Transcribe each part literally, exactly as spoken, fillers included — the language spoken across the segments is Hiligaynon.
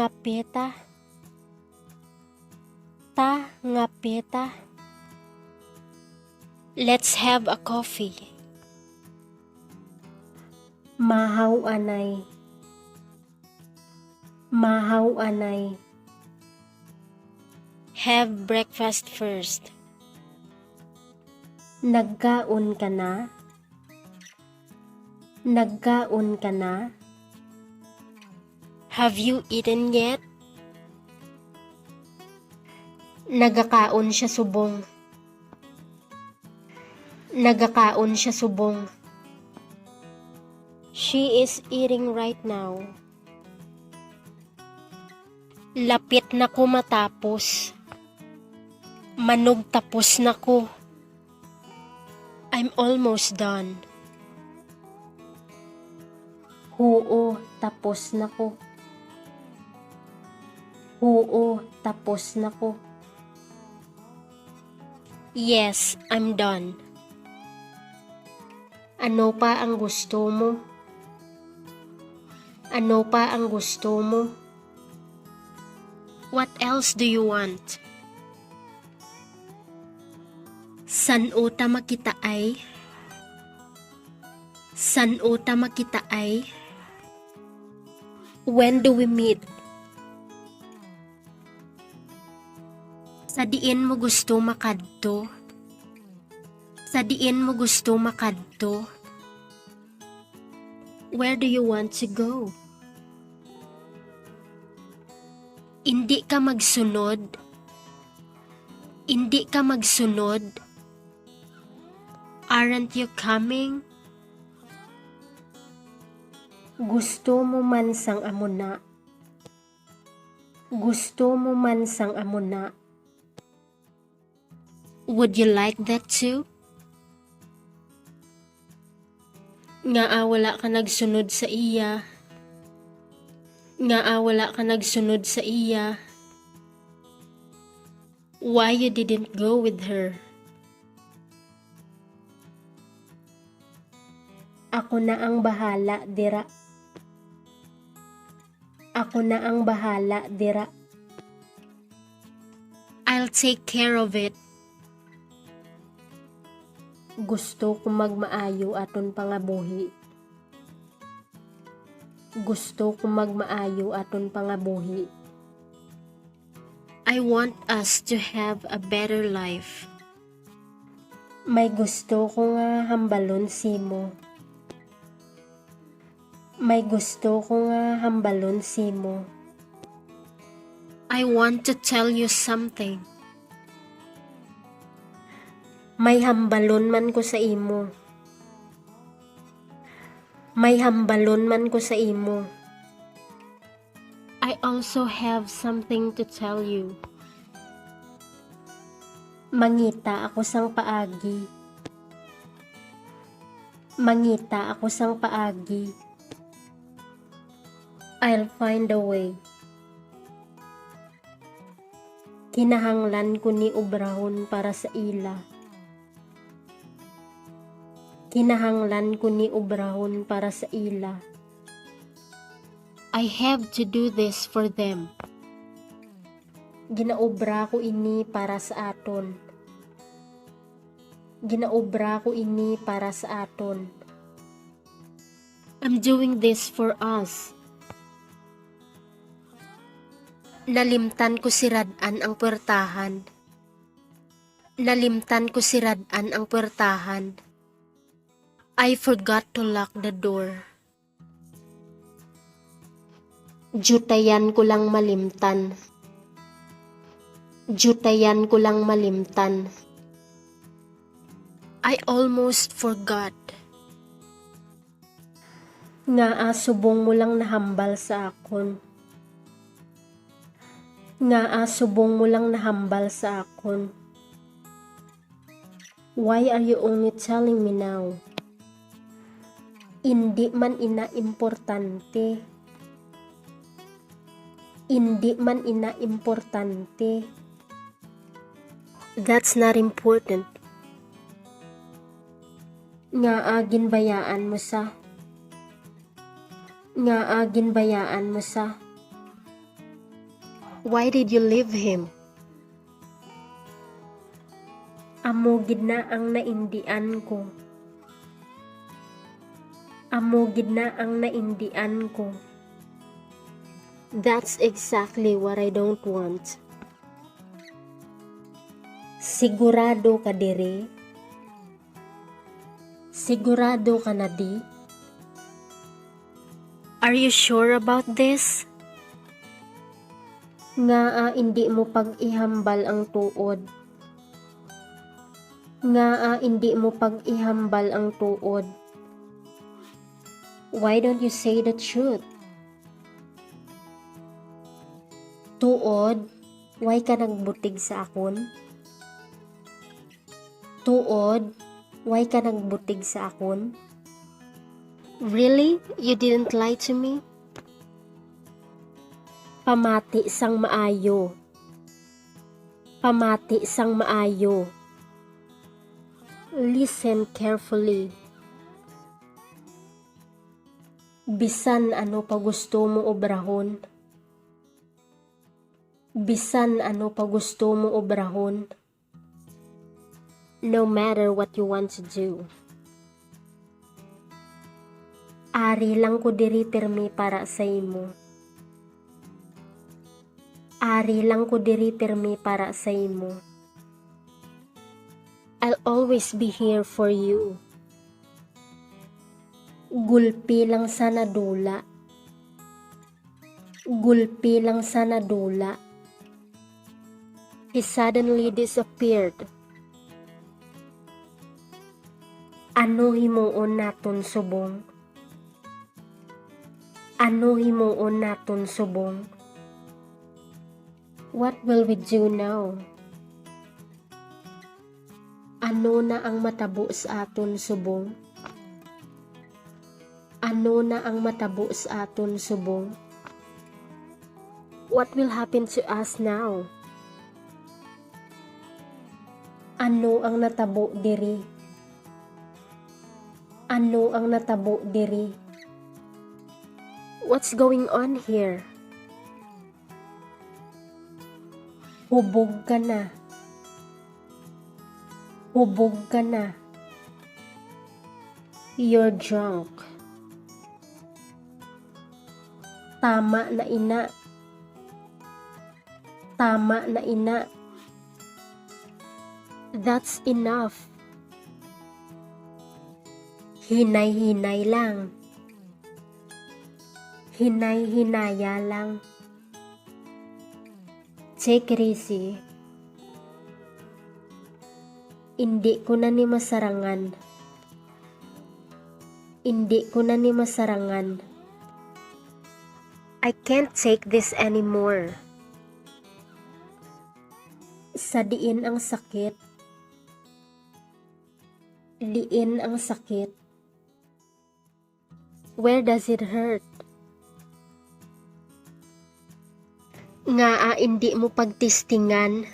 Ngapita. Ta ngapita. Let's have a coffee. Mahaw anay. Mahaw anay. Have breakfast first. Nagkaon ka na? Nagkaon ka na? Have you eaten yet? Nagakaon siya subong. Nagakaon siya subong. She is eating right now. Lapit na ko matapos. Manugtapos na ko. I'm almost done. Huo, tapos na ko. Huo, tapos na ko. Yes, I'm done. Ano pa ang gusto mo? Ano pa ang gusto mo? What else do you want? San-o ta makitaay? San-o ta makitaay? When do we meet? Sa diin mo gusto makadto? Sa diin mo gusto makadto? Where do you want to go? Indi ka magsunod? Indi ka magsunod? Aren't you coming? Gusto mo man sang amo na? Gusto mo man sang amo na? Would you like that too? Ngaa wala ka nagsunod sa iya? Ngaa wala ka nagsunod sa iya? Why you didn't go with her? Ako na ang bahala dira. Ako na ang bahala dira. I'll take care of it. Gusto ko magmaayo aton pangabuhi. Gusto ko magmaayo aton pangabuhi. I want us to have a better life. May gusto ko nga hambalon simo. May gusto ko nga hambalon simo. I want to tell you something. May hambalon man ko sa imo. May hambalon man ko sa imo. I also have something to tell you. Mangita ako sang paagi. Mangita ako sang paagi. I'll find a way. Kinahanglan ko ni obrahon para sa ila. Kinahanglan ko ni obrahon para sa ila. I have to do this for them. Ginaobra ko ini para sa aton. Ginaobra ko ini para sa aton. I'm doing this for us. Nalimtan ko si Rad-an ang puwertahan. Nalimtan ko si Rad-an ang puwertahan. I forgot to lock the door. Diutayan ko lang malimtan. Diutayan ko lang malimtan. I almost forgot. Ngaa subong mo lang nahambal sa akon? Ngaa subong mo lang nahambal sa akon? Why are you only telling me now? Indi man ina importante. Indi man ina importante. That's not important. Ngaa ginbayaan mo sa? Ngaa ginbayaan mo sa? Why did you leave him? Amo gid na ang naindian ko. Amo gid na ang naindian ko. That's exactly what I don't want. Sigurado ka diri? Sigurado ka na di? Are you sure about this? Ngaa indi mo pag-ihambal ang tuod? Ngaa indi mo pag-ihambal ang tuod? Why don't you say the truth? Tuod, why ka nagbutig sa akon? Tuod, why ka nagbutig sa akon? Really? You didn't lie to me? Pamati sang maayo. Pamati sang maayo. Listen carefully. Bisan ano pa gusto mo obrahon. Bisan ano pa gusto mo obrahon. No matter what you want to do. Ari lang ko diri pirmi para sa imo. Ari lang ko diri pirmi para sa imo. I'll always be here for you. Gulpi lang sa nadula. Gulpi lang sa nadula. He suddenly disappeared. Ano himuon naton subong? Ano himuon naton subong? What will we do now? Ano na ang matabo sa aton subong? Ano na ang matabo sa aton subong? What will happen to us now? Ano ang natabo diri? Ano ang natabo diri? What's going on here? Hubog ka na. Hubog ka na. You're drunk. Tama na ina. Tama na ina. That's enough. Hinay-hinay lang. Hinay-hinaya lang. Take it easy. Indi ko na ni masarangan. Indi ko na ni masarangan. I can't take this anymore. Sa diin ang sakit? Diin ang sakit? Where does it hurt? Ngaa indi mo pagtistingan?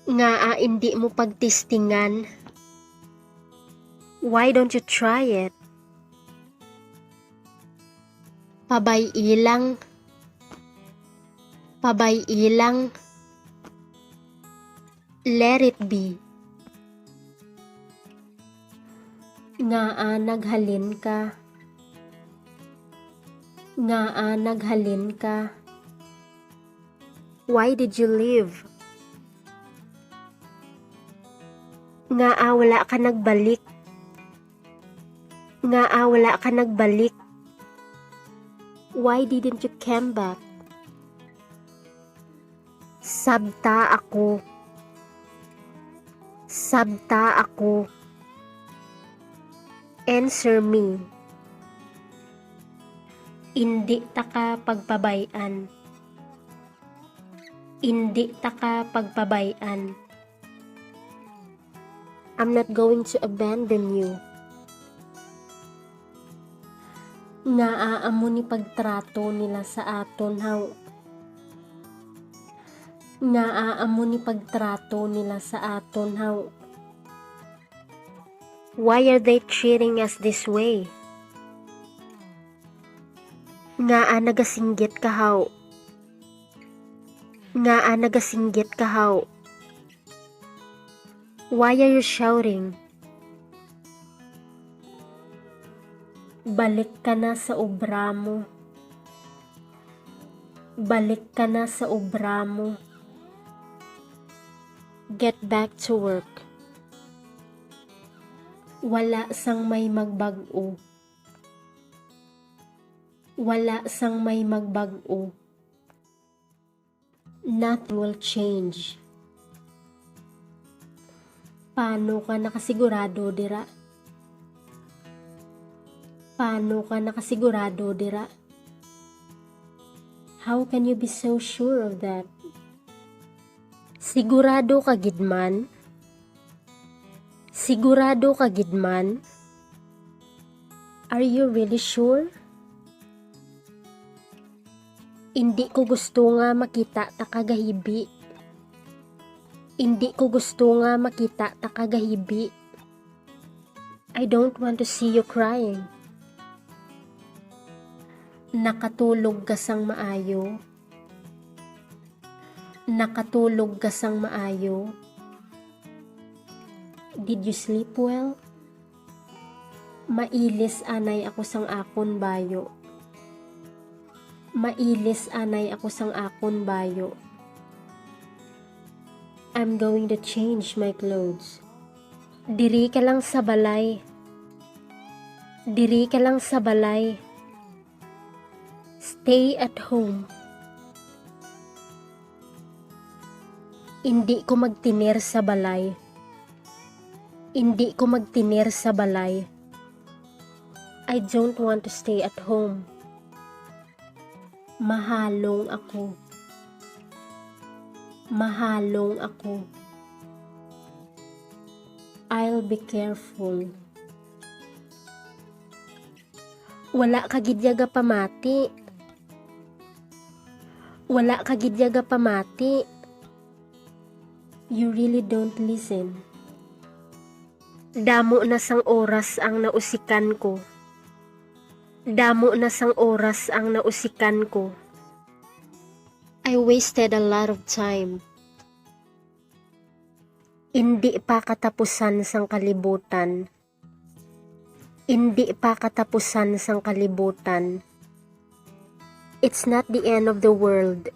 Ngaa indi mo pagtistingan? Why don't you try it? Pabay-i lang. Pabay-i lang. Let it be. Ngaa naghalin ka? Ngaa naghalin ka? Why did you leave? Ngaa wala ka nagbalik? Ngaa wala ka nagbalik? Why didn't you come back? Sabta ako. Sabta ako. Answer me. Indi ta ka pagpabay-an. Indi ta ka pagpabay-an. I'm not going to abandon you. Ngaa amo ni pagtrato nila sa aton, haw? Ngaa amo ni pagtrato nila sa aton, haw? Why are they treating us this way? Ngaa nagasinggit ka, haw? Ngaa nagasinggit ka, haw? Why are you shouting? Balik ka na sa obra mo. Balik ka na sa obra mo. Get back to work. Wala sang may magbag-o. Wala sang may magbag-o. Nothing will change. Paano ka nakasigurado dira? Paano ka nakasigurado dira? How can you be so sure of that? Sigurado ka gid man? Sigurado ka gid man? Are you really sure? Indi ko gusto nga makita ta ka gahibi. Indi ko gusto nga makita ta ka gahibi. I don't want to see you crying. Nakatulog ka sang maayo? Nakatulog ka sang maayo? Did you sleep well? Mailis anay ako sang akon bayo. Mailis anay ako sang akon bayo. I'm going to change my clothes. Diri ka lang sa balay. Diri ka lang sa balay. Stay at home. Indi ko magtener sa balay. Indi ko magtener sa balay. I don't want to stay at home. Mahalong ako. Mahalong ako. I'll be careful. Wala ka gid ya gapamati. Wala ka gid ya gapamati. You really don't listen. Damo na sang oras ang nausikan ko. Damo na sang oras ang nausikan ko. I wasted a lot of time. Indi pa katapusan sang kalibutan. Indi pa katapusan sang kalibutan. It's not the end of the world.